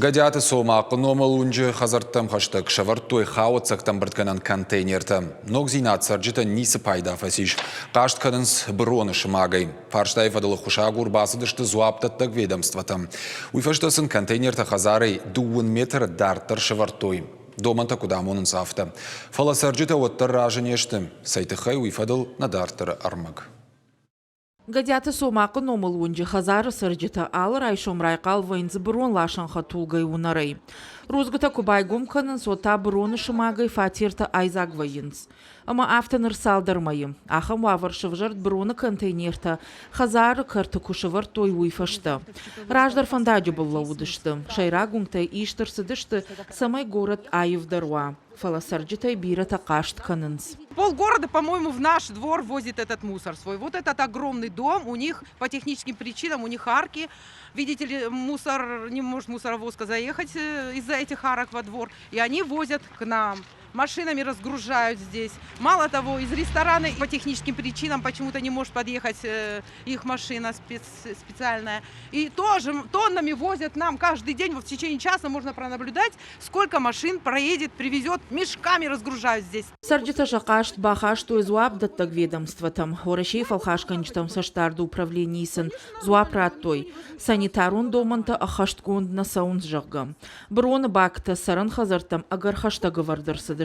Гӕдиаты Цомахъы номыл уынджы хӕдзӕрттӕм хӕстӕг сӕвӕрдтой хауӕццӕгтӕ ӕмбырдгӕнӕн контейнертӕ. Ногдзинад цӕрджытӕн ницы пайда фӕцис. Хъаст кӕнынц быроны сымагӕй. Фарстайы фӕдыл ӕххуысагур бацыдысты дзуапдӕттӕг ведомствотӕм. Уый фӕстӕ сын контейнертӕ хӕдзарӕй дыууын метры дарддӕр сӕвӕрдтой. Домӕнтӕ куыд амонынц, афтӕ. Фӕлӕ цӕрджытӕ уӕддӕр разы не сты. Цӕй тыххӕй, уый фӕдыл нӕ дарддӕры ӕрмӕг. Гӕдиаты Цомахъы номыл уынджы хӕдзары цӕрджытӕ алы райсом райхъал вӕййынц бырон ласӕн хӕдтулгӕйы уынӕрӕй. Рудзгуытӕ куы байгом кӕнынц, уӕд та быроны сымагӕй фатертӕ айдзаг вӕййынц. Ӕмӕ афтӕ ныр цалдӕр мӕйы. Ахӕм уавӕр сӕвзӕрд быроны контейнертӕ хӕдзары кӕрты куы сӕвӕрдтой, уый фӕстӕ. Раздӕр фӕндаджы был лӕууыдысты. Сӕйраг уынгтӕй ист ӕрцыдысты, цӕмӕй горӕт аивдӕр уа. Фӕлӕ цӕрджытӕй бирӕтӕ хъаст кӕнынц. Полгорода, по-моему, в наш двор возит этот мусор свой. Вот этот огромный дом, у них по техническим причинам, у них арки. Видите ли, мусор, не может мусоровозка заехать из-за этих арок во двор. И они возят к нам. Машинами разгружают здесь. Мало того, из ресторана по техническим причинам почему-то не может подъехать их машина специальная. И тоже тоннами возят нам каждый день, вот в течение часа можно пронаблюдать, сколько машин проедет, привезет, мешками разгружают здесь. Цӕрджытӕ сӕ хъаст бахастой дзуапдӕттӕг ведомствотӕм. Уӕрӕсейы фӕлхасгӕнджытӕм цӕстдарды управленийы сын дзуапп радтой, санитарон домӕнтӕ ӕххӕстгонд нӕ цӕуынц, зӕгъгӕ. Быроны бактӕ цӕрӕн хӕдзӕрттӕм ӕгӕр хӕстӕг ӕвӕрд ӕрцыдысты.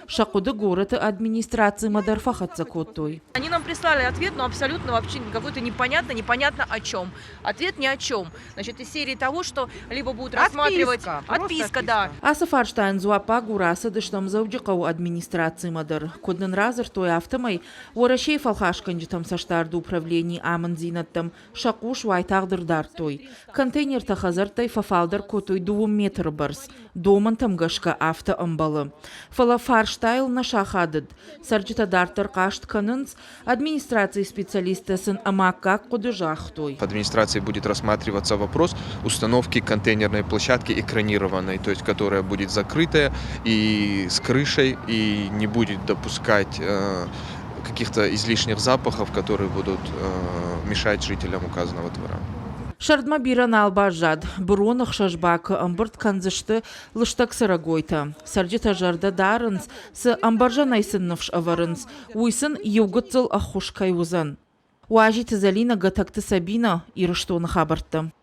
Сӕ хъуыды горӕты администрацимӕ дӕр фӕхӕццӕ кодтой. Они нам прислали ответ, но абсолютно вообще какой-то непонятно, непонятно о чем. Ответ ни о чем. Значит, из серии того, что либо будут рассматривать... Отписка, да. Ацы фарстайӕн дзуаппагур ацыдыстӕм Дзӕуджыхъӕуы администрацимӕ дӕр. Куыд нын радзырдтой, афтӕмӕй Уӕрӕсейы фӕлхасгӕнджытӕм цӕстдарды управленийы амынддзинӕдтӕм сӕ хъус уайтагъд ӕрдардтой. Контейнертӕ хӕдзӕрттӕй фӕфалдӕр кодтой дыууын метры бӕрц. Домӕнтӕм гӕсгӕ афтӕ ӕмбӕлы. Фӕлӕ фарстайыл нӕ сахадыд. Цӕрджытӕ дарддӕр хъаст кӕнынц, администрацийы специалисттӕ сын ӕмаккаг хъуыды загътой. Администрации будет рассматриваться вопрос установки контейнерной площадки экранированной, то есть которая будет закрытая и с крышей, и не будет допускать каких-то излишних запахов, которые будут мешать жителям указанного двора. Сӕрдмӕ бирӕ нал баззад. Быроны хсӕз бакы ӕмбырд кӕндзысты лыстӕг цӕрӕгойтӕ. Цӕрджытӕ зӕрдӕ дарынц, цы ӕмбӕрзӕнӕй сын ныфс ӕвӕрынц, уый сын иу гыццыл ӕххуыс кӕй уыдзӕн. Уазиты Зӕлинӕ, Гӕтӕгты Сабинӕ, Ирыстоны хабӕрттӕ.